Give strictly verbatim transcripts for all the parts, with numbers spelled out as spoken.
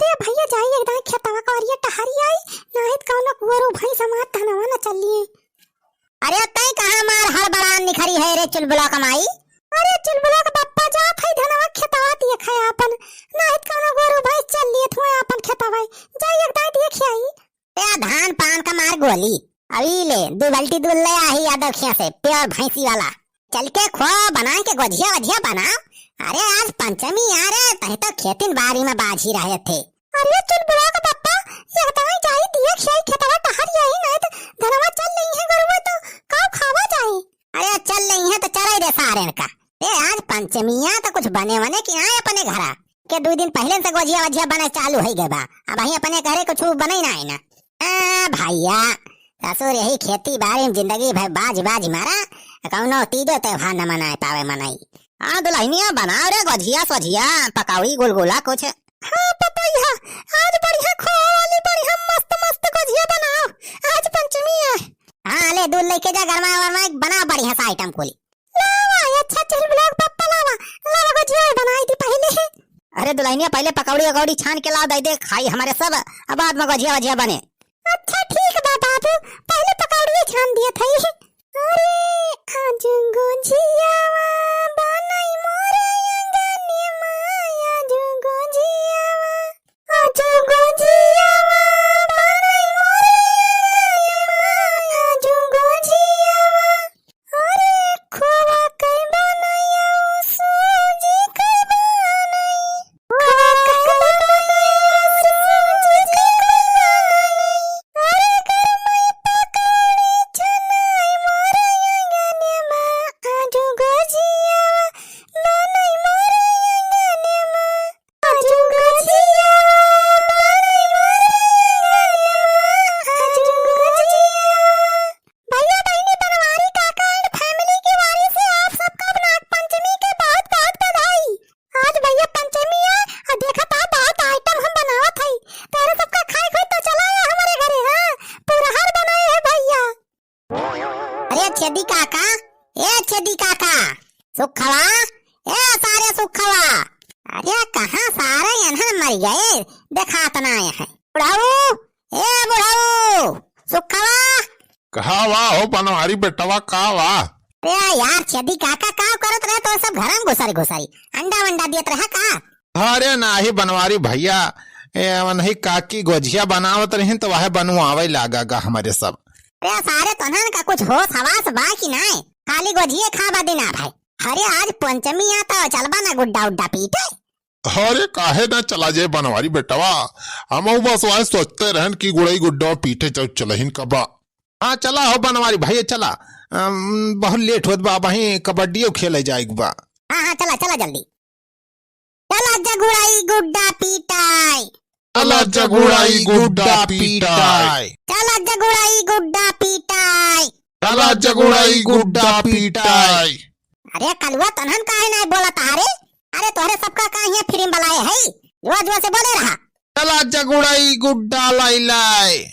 रे भइया, जाई एकदम खेतवा करिया टहरी आई, नाहीं त कउनो गोरू भइँस हमार धनवा न चल लिए। अरे तैं कहाँ मार हड़बड़ान निखरी है रे चुलबुला कमाई? अरे चुलबुला के बप्पा, जात है धनवा खेतवा देखे आपन, नाहीं त कउनो गोरू भइँस चल लिए थुए आपन खेतवा, जाई एकदम देखे आई। ए धान पान का मार गोली, अभी ले दू बाल्टी दूध ले आही यादव खिया से, pure भइँसी वाला। चल के खो, बनाए के गोझिया वझिया बनाओ। अरे आज पंचमी आ रे, तहीं तो खेतिन बारी में बाझी रहे थे। अरे चुलबुला के बप्पा, एकदम जाई देखे आई खेतवा टहरी आई, नाहीं त धनवा चल लेइहैं गोरुआ तो काउ खावा जाई। अरे चल लेइहैं तो चराई दे सारेन का। ए आज पंचमिया तो कुछ बने वने कि नाहीं अपने घरा? के दुइ दिन पहिले से गोझिया वझिया बने चालू होइ गए बा, अबहीं अपने घरे कुछ बने नाहीं ना। आ भइया, ससुर यही खेती बारी में जिंदगी भर बाझ बाझ मारा, कउनो तीजो त्योहार न मनाए पावे मनई। हाँ दुलहिनिया, बनाओ रे गोझिया सोझिया, पकौड़ी गुलगुला कुछ। हाँ पतोहिया, आज बढ़िया खोआ वाली बढ़िया मस्त मस्त गोझिया बनाओ, आज पंचमी है। हाँ ले दूध लेके जा, गरमा गरमा बनाओ बढ़िया सा item कुली। लावा, अच्छा चुलबुला के बप्पा लावा, लावा गोझिया बनाई दी पहिले। अरे दुलहिनिया, पहिले पकौड़ी वकौड़ी छान के लाव, दे दे खाई हमरे सब, अब बाद में गोझिया वझिया बने। अच्छा ठीक बा बाबू, पहिले पकौड़िए छान दिया था। अरे आज गोझियावा बनाई मोरे अंगने माँ, आज गोझियावा, आज गोझियावा बनाई मोरे अंगने माँ, आज गोझियावा। अरे खोवा के बनाया, सूजी के बनाई। खोवा के बनाया, सूजी के बनाई। अरे गरमई पकौड़ी छनाई मोरे अंगने माँ, आजू गोझिया बनाई मोरे अंगने माँ। आजू गोझिया बनाई मोरे अंगने माँ, आजू गोझिया। भइया बहिनी बनवारी काका and family की वारी से आप सबका नाग पंचमी के बहुत बहुत बधाई। आज भइया पंचमी है और देखा था बहुत item हम बनावत हई। तोहरे सबका खाए खाए तो चला आया हमरे घरे, हाँ, पुरहर बनाए है भइया। अरे छेदी काका, ए छेदी काका, सुखवा, ए सारे सुखवा, अरे कहाँ सारे एन्हन मर गए, देखात नाहीं है। बुढ़ऊ, ए बुढ़ऊ, सुखवा। का वा हो बनवारी बेटवा, का वा? अरे यार छेदी काका, का करत रहे तो सब घरम घुसरी घुसरी अंडा वंडा दियत रहा का? अरे नाही बनवारी भइया, ए, वनही काकी गोझिया बनावत रहिन त वहे बनवावे लागा गा हमरे सब। अरे सारे तोहन का कुछ होश हवास बा कि नाय? खाली गोझिए खाबा दिना भाई। अरे आज पंचमी आ त चलबा ना गुड्डा उड्डा पीटे। अरे काहे ना चला जाए बनवारी बेटवा, हमहू बस वही सोचते रहन कि गुड़ई गुड्डा पीटे चल चलहिन कबा। हाँ चला हो बनवारी भाई चला, अम, बहुत late होत बा, वहीं कबड्डियो खेले जाए के बा। हाँ हाँ चला चला जल्दी। चला जगुड़ाई गुड्डा पीटाई। चला जगुड़ाई गुड्डा पीटाई। चला जगुड़ाई गुड्डा पीटाई। चला जगुड़ाई गुड्डा पीटाई। अरे कलुआ तोहन काहे नाय बोलत हा रे? अरे तोहरे सबका का हियाँ free में बलाए है? जोर जोर से बोले रहा। चला जगुड़ाई गुड्डा लाई लाई।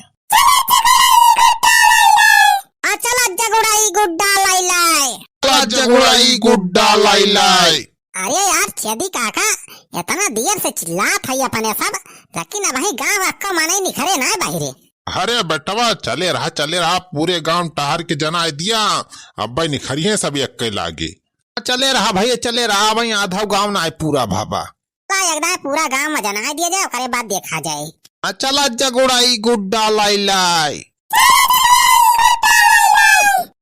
हाँ चला जगुड़ाई गुड्डा लाई लाई। चला जगुड़ाई गुड्डा लाई लाई। अरे यार छेदी काका, इतना देर से चिल्लात है अपने सब, लेकिन अबहीं गाँव अक्का मनई निखरे ना बाहिरे। अरे बेटवा, चले रहा, चले रहा, पूरे गांव टहर के जनाए दिया, अब्बे निखरिये सब एक्के लागे। चले रहा भइया, चले रहा, वहीं आधा गांव ना आए पूरा भाबा। ता एकदम पूरा गांव में जनाए दिया जाए, ओकरे बाद देखा जाए। आ चला जगुड़ाई गुड्डा लाई लाई।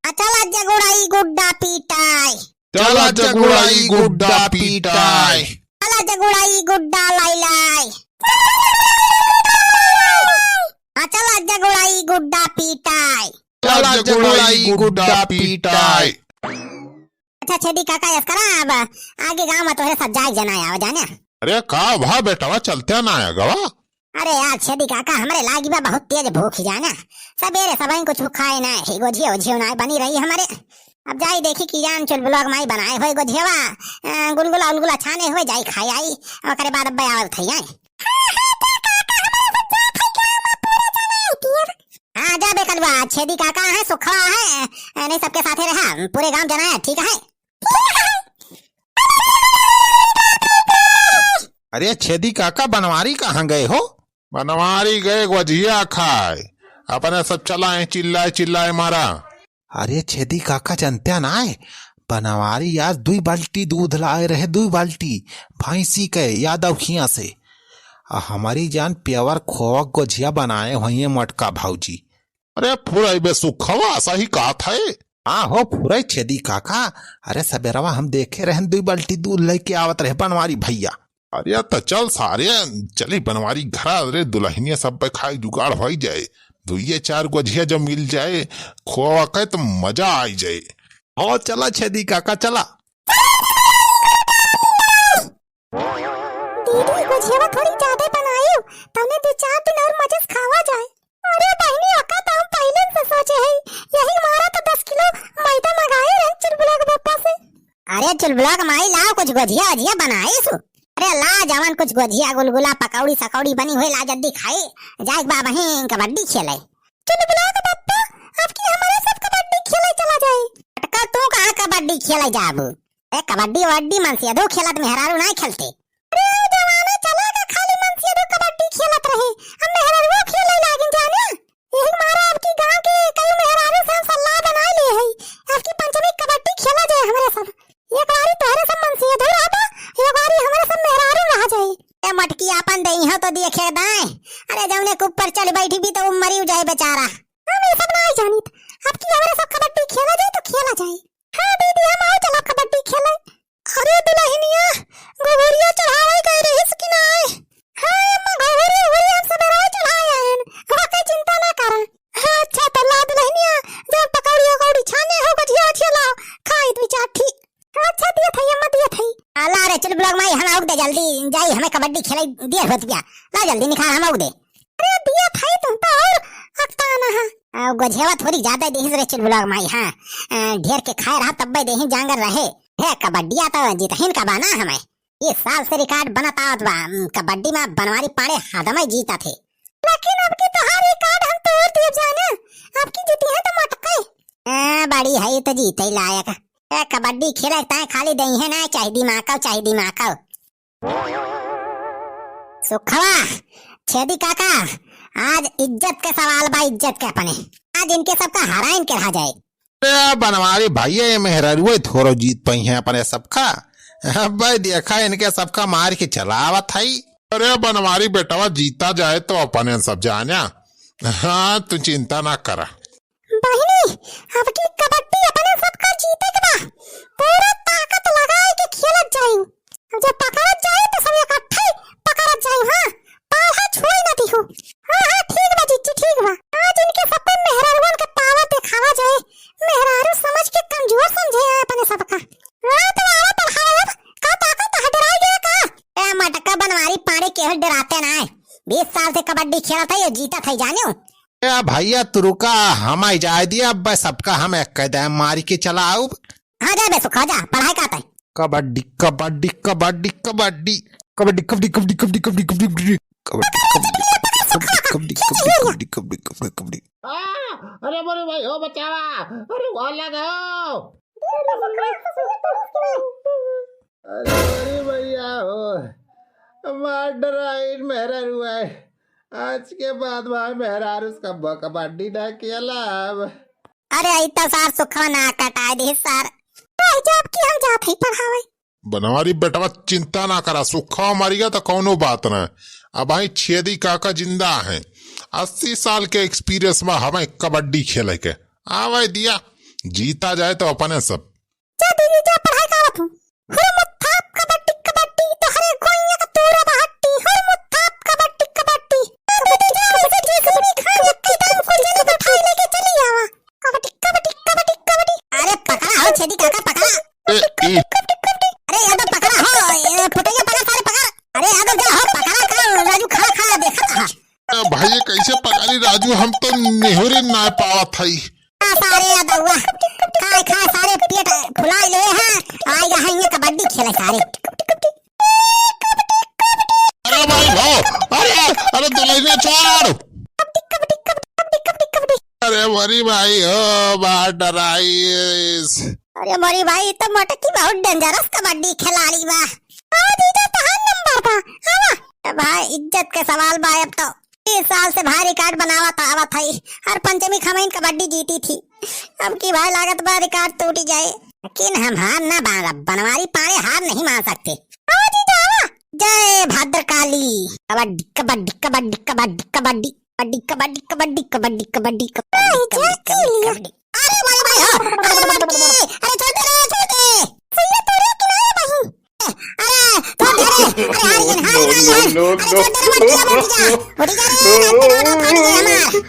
आ चला जगुड़ाई गुड्डा पीटाई। चला जगुड़ाई गुड्डा पीटाई। चला जगुड़ाई गुड्डा लाई लाई। आ चला जगुड़ाई गुड्डा पीटाई। चला जगुड़ाई गुड्डा पीटाई। अच्छा छेदी काका, यस करा, अब आगे गांव में तोहरे सब जाए जनाए आवे जाने। अरे का भा बेटवा, चलते ना आया गवा? अरे यार छेदी काका, हमरे लागी बा बहुत तेज भूख जाने। सबेरे सबहीं कुछ खाए ना, ही गोझिया ओझिया ना बनी रही हमरे। अब जाई देखी कि जान चुलबुलवा के माई बनाए होए गोझियावा, अ, गुलगुला उलगुला छाने हुए, जाई खाए आई, ओकरे बाद अब आवत है आई। हाँ, जा बे कलुआ, छेदी काका है, सुखवा है, अ, नहीं सबके साथे रहा, पूरे गांव जनाए, ठीक है? अरे छेदी काका, बनवारी कहाँ गए हो? बनवारी गए गोझिया खाए, अपने सब चलाए चिल्लाए चिल्लाए मारा। अरे छेदी काका, जनत्या नाय, बनवारी आज दुई बाल्टी दूध लाए रहे, दुई बाल्टी भैंसी के यादव खिया से। आ हमरी जान pure खोवा गोझिया बनाए होइए मोटका भौजी। अरे फुरई बे सुखवा, सही कहत है। हाँ हो फुरई छेदी काका, अरे सबेरवा हम देखे रहन दुई बाल्टी दूध लेके आवत रहे बनवारी भैया। अरे त चल सारे, चली बनवारी घरा रे, दुलहिनिया सब पे खाए जुगाड़ होई जाए। दुइये चार गोझिया जब मिल जाए खोवा के त मजा आई जाए। हो चला छेदी काका चला। दीदी, गोझियावा थोड़ी ज्यादा बनाइयो, तउने दो चार दिन और मजे से खावा जाए। अरे बहिनी, ओका तो हम पहिले से सोचे हई, यही मारा तो दस किलो मैदा मंगाए रहे चुलबुला के पप्पा से। अरे चुलबुला के माई, लाओ कुछ गोझिया ओझिया बनाइसु। अरे ला जवन कुछ गोझिया गुलगुला पकौड़ी सकौड़ी बनी हुई ला जल्दी खाई, जाए के बा बहिन कबड्डी खेले। चुलबुला के पप्पा, अब की हमारे सब कबड्डी खेले चला जाए। अटका तू कहाँ कबड्डी खेले जाबू? ए, कबड्डी वबड्डी मनसेधू खेलत, मेहरारू नाय खेलते। अरे, ऊ जमाना चला गा, खाली मनसेधू कबड्डी खेलत रहे, अब मेहरारुओ खेले लागिन जाने। यही मारे अब की गाँव के कई मेहरारू से हम सलाह बनाए ले हई, अब की पंचमी कबड्डी खेला जाए हमरे सब। एक बारी तोहरे सब मनसेधू रहबा, एक बारी हमरे सब मेहरारू रह जाए। ए मटकी, आपन देइहो तो देखे दाए। अरे, जौने के ऊपर चढ़ बैठी भी तो ऊ मरी जाए बेचारा। हम ये सब नाय जानित, अब की हमरे सब कबड्डी खेला जाए तो खेला जाए। हाँ दीदी, हम आओ चला कबड्डी खेले। अरे दुलहिनिया, घुघुरिया चढ़ावे गए रहिस कि नाय? हाँ अम्मा, घुघुरिया, घुघुरिया हम सबेरे चढ़ाए आएन, ओके चिंता ना करा। हाँ, अच्छा तो ला दुलहिनिया, जब पकौड़ी उकौड़ी छाने हो, गोझिया ओझिया लाओ, खाई दुई चार ठी। अच्छा दिया थई अम्मा, दिया थई। आ, ला रे, चुलबुला के माई, हम आउक दे जल्दी, जाई हमें कबड्डी खेले दिया होत बिया। ला जल्दी निकाल, हम आउक दे। अरे दिया थई, तुम तो और अकताना है। आ, गोझेवा थोड़ी ज्यादा देहिस रे चुलबुला के माई, हाँ। आ, ढेर के खाए रहा तब्बे देही जांगर रहे। हे कबड्डिया तो जीतहिन का बाना हमें। इस साल से record बनत आवत बा, उम, कबड्डी में बनवारी पाड़े हदमे जीतत हे। लेकिन अब की तोहार record हम तोड़ देब जाने, अब की जीती है तो मटके। हाँ, बड़ी है तो जीते लायक। ए, कबड्डी खेले ताए खाली देही है ना, चाहे दिमाग का, चाहे दिमाग का। सुखवा, छेदी काका, आज इज्जत के सवाल बा, इज्जत के अपने। आज इनके सबका हराइन के रहा जाए। ए बनवारी भैया, ये मेहररुए थोरो जीत पइहैं अपने सबका। अबे देखा इनके सबका मार के चलावत हई। अरे बनवारी बेटवा, जीता जाए तो अपने सब जाना। हाँ, तू चिंता ना करा। बहिनी, अब की कबड्डी अपने सबका जीते के बा। पूरा ताकत लगाए के खेलत जाई। अब जब पकड़त जाई तो सब इकट्ठे पकड़त जाई, हाँ। पाला छोड़ ना दिहो। हाँ, हाँ, ठीक बा जीजी, ठीक बा। आज इनके सब पे मेहरारुअन के power देखावा जाए। मेहरारू समझ के कमजोर समझे हैं अपने सबका। हाँ, तो आवा पढ़ाओ अब। का ताकत है, डराई गया का? ए मटका बनवारी पाड़े केहू डराते ना है। बीस साल से कबड्डी खेलत है, ये जीतत है, जानियो। ए भैया, तू रुका, हम आई जाए दिया, अब सबका हम एक कह दे, मारी के चला आउब। हाँ, जा बे सुखा, जा, पढ़ाई का तय। कबड्डी, कबड्डी, कबड्डी, कबड्डी। कबड्डी, कबड्डी, कबड्डी, कबड्डी, कबड्डी, कबड्डी। कबड्डी, कबड्डी, कबड्डी, कबड्डी, कबड्डी, कबड्डी, कबड्डी, कबड्डी। आ, अरे मोरे भाई हो, बचावा। अरे वाला गयो। अरे, अरे भैया हो, मार डराइन मेहरारू है। आज के बाद भाई मेहरारू से कब-, कबड्डी ना खेलब। अरे, ई तो सार सुखवा ना कटाए दे सार। भाई, जब की हम जात हई पढ़ावे। बनवारी बेटवा, चिंता ना करा, सुखवा मरिया तो कौनो बात ना। अबहीं छेदी काका जिंदा हैं, अस्सी साल के experience में हमें कबड्डी खेले के। आवे दिया, जीता जाए तो अपने सब। जा दीदी, जा पढ़ाई का आवत हूँ। हुरमुथाप कबड्डी कबड्डी, तोहरे गोइया का तूरा बहट्टी। हुरमुथाप कबड्डी कबड्डी। कबड्डी जा, उसे जीत भी खा, यक्की दाम को जेल बैठाई लेके चली आवा। कबड्डी, कबड्डी, कबड्डी, कबड्डी। अरे पकड़ा हो छेदी काका, पकड़ा। ए, ए। कबड्डी, कबड्डी, कबड्डी। अरे यादव पकड़ा हो, ए, फुटैया पकड़, सारे पकड़। अरे यादव जा हो, पकड़ा का, राजू खड़ा खड़ा देखत रहा। ए भाई, ये कैसे पकड़ी राजू, हम तो निहुरी ना पावत हई। आ, सारे यादव, खाए, खाए, सारे पेट फुला ले हैं, आएगा है ये कबड्डी खेले सारे। अरे भाई हो, अरे, अरे दुलहिनिया छोड़। अरे मोरी भाई हो, मार डराइस। अरे मोरी भाई, ई तो मोटकी बहुत dangerous कबड्डी खिलाड़ी बा। आवा जीजा, तहार नंबर बा, आवा। ए भाई, इज्जत के सवाल बा अब तो। तीस साल से भाई record बनावत आवत हई, हर पंचमी खमइन कबड्डी जीती थी। अब की भाई लागत बा record टूटी जाए, लेकिन हम हार ना मानब, बनवारी पांड़े हार नहीं मान सकते। आवा जीजा, आवा। जय भद्रकाली। कबड्डी, कबड्डी, कबड्डी, कबड्डी, कबड्डी। कबड्डी, कबड्डी, कबड्डी, कबड्डी, कबड्डी, कबड्डी, कबड्डी, कबड्डी, कबड्डी। अरे भाई, भाई, हो, अरे मटकी, अरे छोड़ दे रे, छोड़ दे। सुइया तोड़िया किनारे बही। अरे, छोड़ दे रे, अरे हार गए, हार गए, हार। अरे छोड़ दे रे मटकी, अब उठ जा, उठ जा रे, रात के नौ नौ फाट गए हमार।